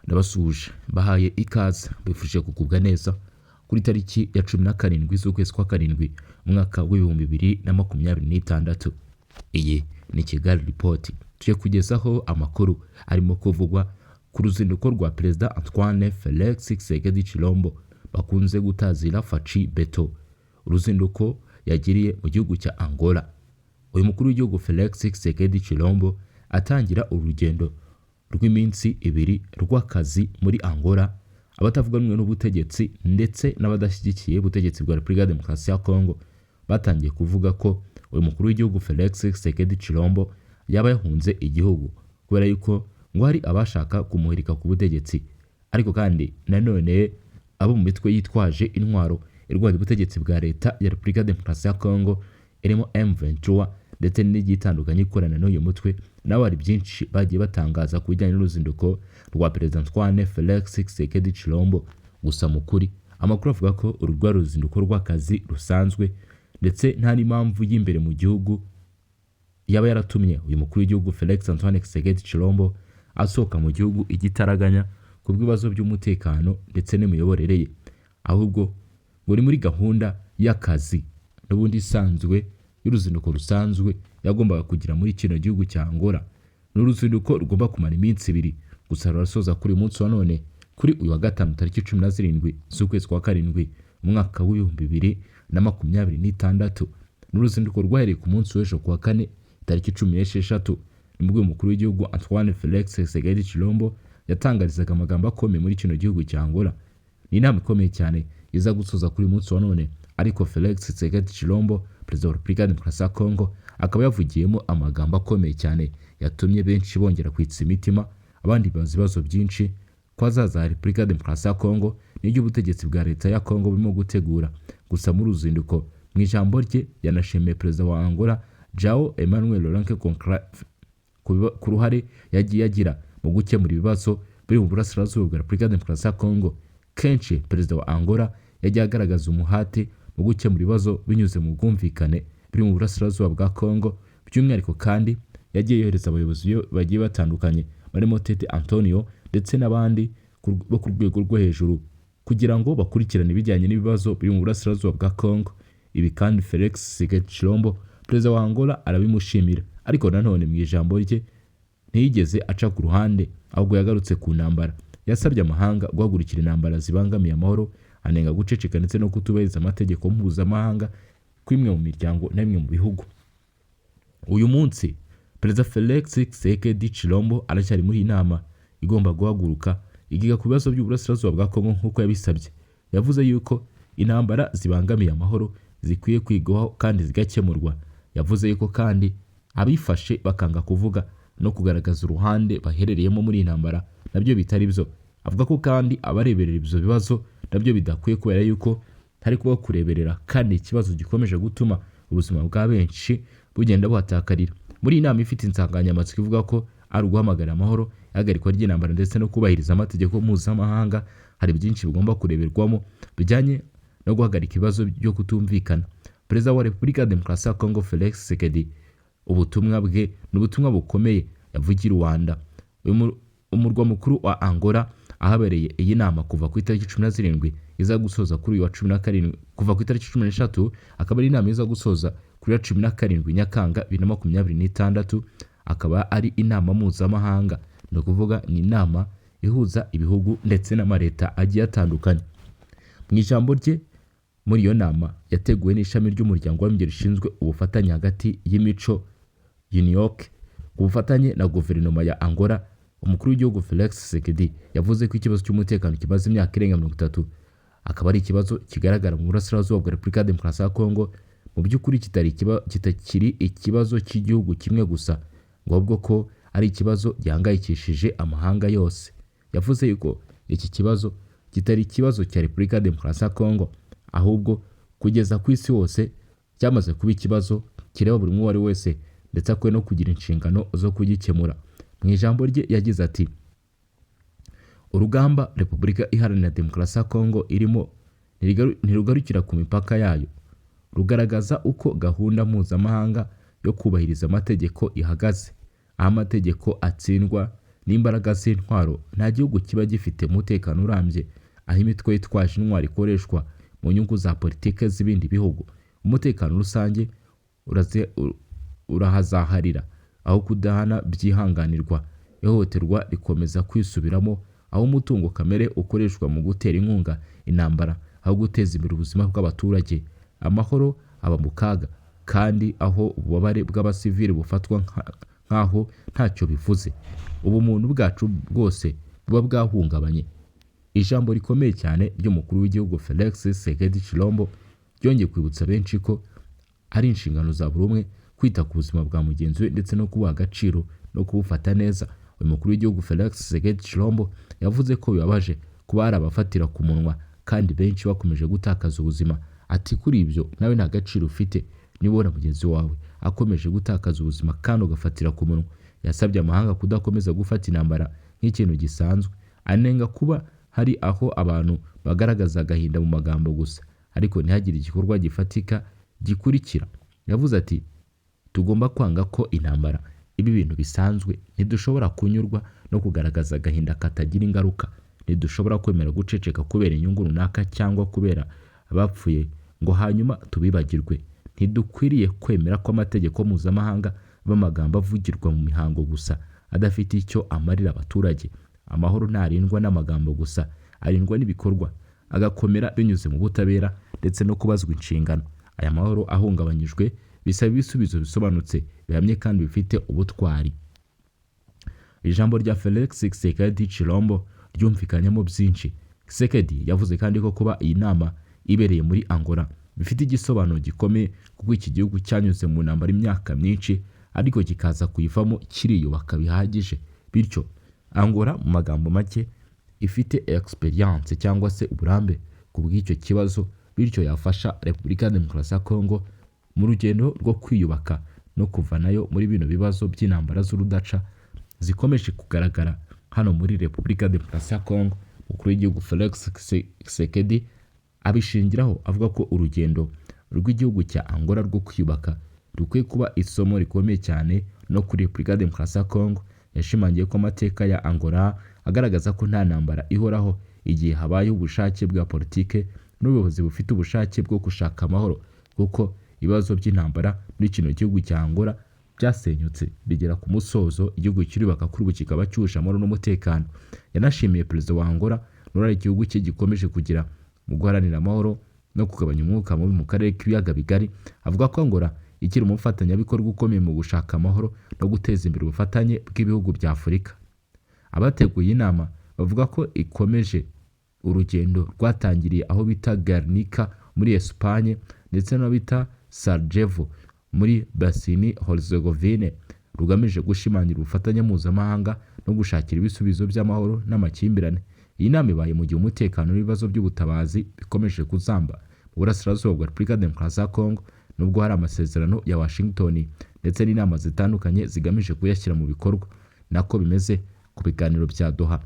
Ndabasuhuje, bahaye ikaze, bifuje kugubwa neza kuri tariki ya 17 z'ukwezi kwa karindwi, umwaka w'2026. Iyi ni Kigali Report, tujye kugezaho amakuru arimo kuvugwa ku ruzinduko rwa Perezida Antoine Felix Tshisekedi Tshilombo bakunze gutazira Fatshi Beto, uruzinduko yagiriye mu gihugu cya Angola. Uyu mukuru w'igihugu Felix Tshisekedi Tshilombo atangira urugendo rw'iminsi 2 rw'akazi muri Angola, abatavuga rumwe n'ubutegetsi ndetse n'abadashyigikiye ubutegetsi bwa Repubulika ya Demokarasi ya Kongo batangiye kuvuga ko uyu mukuru w'igihugu Felix Tshisekedi Tshilombo yaba yahunze igihugu kubera yuko ngo hari abashaka kumuhirika ku butegetsi. Ariko kandi nanone abo mu mitwe yitwaje intwaro irwanya ubutegetsi bwa leta ya Repubulika ya Demokarasi ya Kongo irimo M23 ndetse n'igiye itandukanye ikorana n'uyu mutwe, nabo hari byinshi bagiye batangaza ku bijyanye n'uruzinduko rwa Perezida Antoine Felix Tshisekedi Tshilombo. Gusa mu kuri amakuru avuga ko uru rwari uruzinduko rw'akazi rusanzwe, ndetse nta n'impamvu y'imbere mu gihugu yaba yaratumye uyu mukuru w'igihugu Felix Antoine Tshisekedi Tshilombo asohoka mu gihugu igitaraganya ku bw'ibibazo by'umutekano ndetse n'imiyoborere ye, ahubwo ngo ni muri gahunda y'akazi n'ubundi isanzwe y'uruzinduko rusanzwe yagombaga kugira muri kino gihugu cya Angola. Ni uruzinduko rugomba kumara iminsi 2, gusa rurasoza kuri uyu munsi wa none, kuri uyu wa gatanu tariki 17 z'ukwezi kwa karindwi, umwaka w'2026. Ni uruzinduko rwahereye ku munsi w'ejo kuwa kane tariki 16, nibwo uyu mukuru w'igihugu Antoine Felix Tshisekedi Tshilombo yatangarizaga amagambo akomeye muri kino gihugu cya Angola. Ni inama ikomeye cyane iza gusoza kuri uyu munsi wa none, ariko Felix Tshisekedi Tshilombo, perezida wa Repubulika ya Demokarasi ya Kongo, akaba yavugiyemo amagambo akomeye cyane yatumye benshi bongera kwitsa imitima, abandi bibaza ibibazo byinshi ko hazaza ha Repubulika ya Demokarasi ya Kongo n'ibyo ubutegetsi bwa leta ya Kongo burimo gutegura. Gusa muri uruzinduko, mu ijambo rye yanashimiye perezida wa Angola João Emmanuel Lourenço ku ruhare yagiye agira mu gukemura ibibazo biri mu burasirazuba bwa Repubulika ya Demokarasi ya Kongo. Kenshi perezida wa Angola yagiye agaragaza umuhate mu gukemura ibibazo binyuze mu bwumvikane biri mu burasirazuba bwa Kongo. By'umwihariko kandi yagiye yohereza abayobozi bagiye batandukanye barimo Tete Antonio ndetse n'abandi bo ku rwego rwo hejuru kugira ngo bakurikirane ibijyanye n'ibibazo biri mu burasirazuba bwa Kongo. Ibi kandi Felix Tshisekedi Tshilombo, perezida wa Angola, arabimushimira. Ariko nanone mu ijambo rye ntiyigeze aca ku ruhande, ahubwo yagarutse ku ntambara. Yasabye amahanga guhagurukira intambara zibangamiye amahoro, anenga guceceka ndetse no kutubahiriza amategeko mpuzamahanga kw'imwe mu miryango na bimwe mu bihugu. Uyu munsi Perezida Felix Tshisekedi Tshilombo aracyari muri iyi nama igomba guhaguruka ikiga ku bibazo by'uburasirazuba bwa Kongo nk'uko yabisabye. Yavuze yuko intambara zibangamiye amahoro zikwiye kwigwaho kandi zigakemurwa. Yavuze yuko kandi abifashe bakanga kuvuga no kugaragaza uruhande baherereyemo muri iyi ntambara nabyo bitari byo. Avuga ko kandi abareberera ibyo bibazo nabyo bidakwiye, kubera yuko hari kuba kureberera kandi ikibazo gikomeje gutuma ubuzima bwa benshi bugenda buhatakarira. Muri iyi nama ifite insanganyamatsiko ivuga ko ari uguhamagara amahoro, ihagarikwa ry'intambara ndetse no kubahiriza amategeko mpuzamahanga, hari byinshi bigomba kureberwamo bijyanye no guhagarika ibibazo byo kutumvikana. Perezida wa Repubulika ya Demokarasi ya Kongo Felix Tshisekedi, ubutumwa bwe ni ubutumwa bukomeye yavugiye i Rwanda, umurwa mukuru wa Angola, ahabereye iyi nama kuva ku itariki 17 iza gusoza kuri uyu wa 17, kuva ku itariki 13, akaba ari inama iza gusoza kuri ya 17 Nyakanga 2026. Akaba ari inama mpuzamahanga, ni ukuvuga ni inama ihuza ibihugu ndetse n'amaleta agiye atandukanye. Mu ijambo rye muri iyo nama yateguwe n'ishami ry'umuryango w'abibumbye rishinzwe ubufatanye hagati y'imico UNIOC ku bufatanye na guverinoma ya Angola, umukuru w'igihugu Felix Tshisekedi yavuze ko ikibazo cy'umutekano kimaze imyaka irenga 30, akaba ari ikibazo kigaragara mu burasirazuba bwa Repubulika ya Demokarasi ya Kongo, mu by'ukuri kitakiri ikibazo cy'igihugu kimwe gusa, ngo ahubwo ko ari ikibazo gihangayikishije amahanga yose. Yavuze yuko iki kibazo kitari ikibazo cya Repubulika ya Demokarasi ya Kongo, ahubwo kugeza ku isi hose cyamaze kuba ikibazo kireba buri umwe uwo ari we wese, ndetse akwiye no kugira inshingano zo kugikemura. Mu ijambo rye yagize ati: "Urugamba Repubulika Iharanira Demokarasi ya Kongo irimo ntirugarukira ku mipaka yayo, rugaragaza uko gahunda mpuzamahanga yo kubahiriza amategeko ihagaze. Aho amategeko atsindwa n'imbaraga z'intwaro, nta gihugu kiba gifite umutekano urambye. Aho imitwe yitwaje intwaro ikoreshwa mu nyungu za politike z'ibindi bihugu, umutekano rusange urahazaharira. Aho kudahana byihanganirwa, ihohoterwa rikomeza kwisubiramo. Aho umutungo kamere ukoreshwa mu gutera inkunga intambara aho guteza imbere ubuzima bw'abaturage, amahoro aba mu kaga. Kandi aho ububabare bw'abasivili bufatwa nk'aho ntacyo bivuze, ubumuntu bwacu bwose buba bwahungabanye. Ijambo rikomeye cyane ry'umukuru w'igihugu Felix Tshisekedi Tshilombo ryongeye kwibutsa benshi ko ari inshingano za buri umwe kwita ku buzima bwa mugenzi we ndetse no kubuha agaciro no kubufata neza. Uyu mukuru w'igihugu Felix Tshisekedi Tshilombo yavuze ko bibabaje kuba hari abafatira ku munwa kandi benshi bakomeje gutakaza ubuzima. Ati kuri ibyo nawe nta gaciro ufite niba ubona mugenzi wawe akomeje gutakaza ubuzima kandi ugafatira ku munwa. Yasabye amahanga kudakomeza gufata intambara nk'ikintu gisanzwe, anenga kuba hari aho abantu bagaragaza agahinda mu magambo gusa ariko ntihagire igikorwa gifatika gikurikira. Yavuze ati tugomba kwanga ko intambara iba ibintu bisanzwe, ntidushobora kunyurwa no kugaragaza agahinda katagira ingaruka, ntidushobora kwemera guceceka kubera inyungu runaka cyangwa kubera abapfuye ngo hanyuma tubibagirwe. Ntidukwiriye kwemera ko amategeko mpuzamahanga aba amagambo avugirwa mu mihango gusa adafite icyo amarira abaturage. Amahoro ntarindwa n'amagambo gusa, arindwa n'ibikorwa, agakomera binyuze mu butabera ndetse no kubazwa inshingano. Aya mahoro ahungabanyijwe bisaba ibisubizo bisobanutse, bihamye kandi bifite ubutwari. Ijambo rya Felix Tshisekedi Tshilombo ryumvikanyemo byinshi. Tshisekedi yavuze kandi ko kuba iyi nama ibereye muri Angola bifite igisobanuro gikomeye, kuko iki gihugu cyanyuze mu ntambara imyaka myinshi ariko kikaza kuyivamo kiriyubaka bihagije. Bityo Angola mu magambo make ifite experience cyangwa se uburambe ku bw'icyo kibazo, bityo yafasha Repubulika ya Demokarasi ya Kongo mu rugendo rwo kwiyubaka no kuvanayo muri bino bibazo by'intambara z'urudaca zikomeje kugaragara hano muri Repubulika ya Demokarasi ya Kongo. Umukuru w'igihugu Felix Tshisekedi abishingiraho avuga ko urugendo rw'igihugu cya Angola rwo kwiyubaka rukwiye kuba isomo rikomeye cyane no kuri Repubulika ya Demokarasi ya Kongo. Yashimangiye ko amateka ya Angola agaragaza ko nta ntambara ihoraho igihe habayeho ubushake bwa politike n'ubuyobozi bufite ubushake bwo gushaka amahoro, kuko ibibazo by'intambara muri kino gihugu cya Angola byasenyutse bigera ku musozo, igihugu kirubaka kuri ubu kikaba cyuje amahoro n'umutekano. Yanashimiye perezida wa Angola n'uruhare igihugu cye gikomeje kugira mu guharanira amahoro no kugabanya umwuka mubi mu karere k'ibiyaga bigari. Avuga ko Angola ikiri umufatanyabikorwa ukomeye mu gushaka amahoro no guteza imbere ubufatanye bw'ibihugu bya Afurika. Abateguye inama bavuga ko ikomeje urugendo rwatangiriye aho bita Guernica muri Espagne ndetse n'aho bita Sarajevo muri Bosnie Herzegovine, rugamije gushimangira ubufatanye mpuzamahanga no gushakira ibisubizo by'amahoro n'amakimbirane. Iyi nama ibaye mu gihe umutekano n'ibibazo by'ubutabazi bikomeje kuzamba mu burasirazuba bwa Repubulika ya Demokarasi ya Kongo, nubwo hari amasezerano ya Washington ndetse n'inama zitandukanye zigamije kuyashyira mu bikorwa. Nako bimeze ku biganiro bya Doha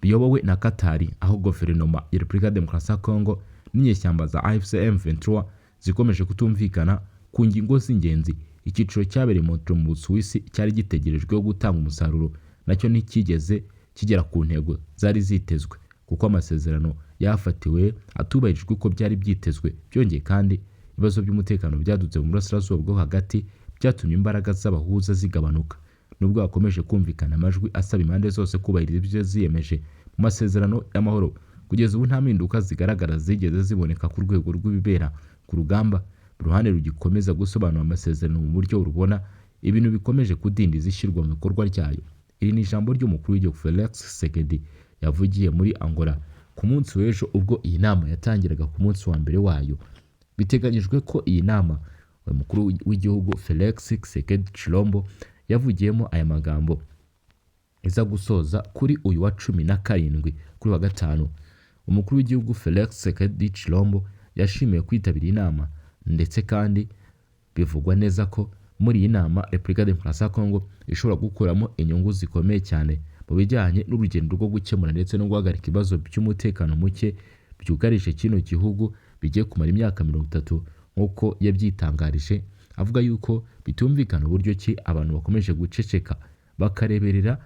biyobowe na Qatar, aho guverinoma ya Repubulika ya Demokarasi ya Kongo n'inyeshyamba za AFC M23 zikomeje kutumvikana ku ngingo z'ingenzi. Icyiciro cyabereye Montreux mu Busuwisi cyari gitegerejweho gutanga umusaruro, nacyo ntikigeze kigera ku ntego zari zitezwe, kuko amasezerano yahafatiwe atubahirijwe uko byari byitezwe. Byongeye kandi, ibibazo by'umutekano byadutse mu burasirazuba bwo hagati byatumye imbaraga z'abahuza zigabanuka, nubwo hakomeje kumvikana amajwi asaba impande zose kubahiriza ibyo ziyemeje mu masezerano y'amahoro. Kugeza ubu nta mpinduka zigaragara zigeze ziboneka ku rwego rw'ibibera ku rugamba. Buri ruhande rugikomeza gusobanura amasezerano mu buryo rubona, ibintu bikomeje kudindiza ishyirwa mu bikorwa ryayo. Iri ni ijambo ry'umukuru w'igihugu Felix Tshisekedi yavugiye muri Angola ku munsi w'ejo ubwo iyi nama yatangiraga ku munsi wa mbere wayo. Biteganyijwe ko iyi nama umukuru w'igihugu Felix Tshisekedi Tshilombo yavugiyemo aya magambo iza gusoza kuri uyu wa 17 kuri wa gatanu. Umukuru w'igihugu Felix Tshisekedi Tshilombo yashimiwe kwitabira inama, ndetse kandi bivugwa neza ko muri iyi nama Repubulika ya Demokarasi ya Kongo ishobora gukuramo inyungu zikomeye cyane mu bijyanye n'urugendo rwo gukemura ndetse no guhagarika ibibazo by'umutekano muke byugarije kino gihugu bigiye kumara imyaka 30, nk'uko yabyitangarije avuga yuko bitumvikana uburyo ki abantu bakomeje guceceka bakareberera,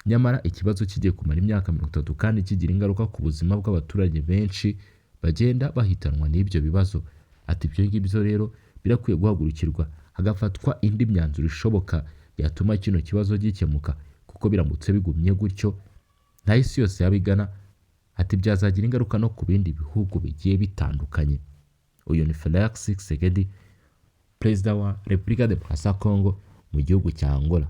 nyamara ikibazo kigiye kumara imyaka 30 kandi kigira ingaruka ku buzima bw'abaturage benshi bagenda bahitanwa n'ibyo bibazo. Ati ibyo ngibyo rero birakwiye guhagurukirwa, hagafatwa indi myanzuro ishoboka yatuma kino kibazo gikemuka, kuko biramutse bigumye gutyo nta isi yose yaba igana. Ati byazagira ingaruka no ku bindi bihugu bigiye bitandukanye. Uyu ni Felix Tshisekedi, perezida wa Repubulika Demokarasi ya Kongo mu gihugu cya Angola.